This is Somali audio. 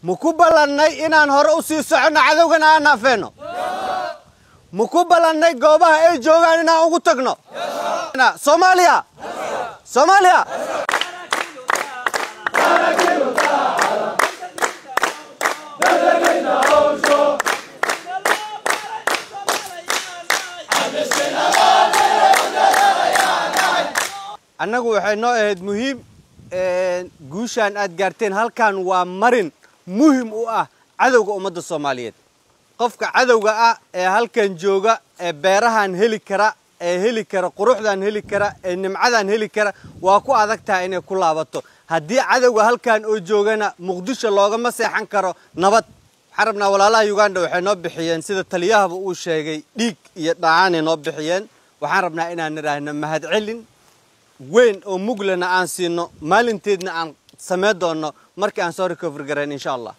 Ma ku ballannay inaan hore u sii soconno, cadowgana aan naafeenno? Ma ku ballannay goobaha ay joogaan inaan ugu tagno? Soomaaliya, Soomaaliya. Annagu waxay noo ahayd muhiim guushaan aad gaarteen. Halkan waa marin muhim u ah cadowga ummadda Soomaaliyeed. Qofka cadowga ah ee halkan jooga, ee beerahan heli kara, ee heli kara quruxdan, heli kara ee nimcadan heli kara, waa ku adag tahay inay ku laabato. Haddii cadowga halkan oo joogana, Muqdisho loogama seexan karo nabad. Waxaan rabnaa walaalaha Uganda waxay noo bixiyeen, sida taliyahaba uu sheegay, dhiig iyo dhacaanay noo bixiyeen. Waxaan rabnaa inaan nidhaahno mahadcelin weyn oo muglana aan siino, maalinteedna aan samayn doonno markii aan soo recover garayn, insha Allah.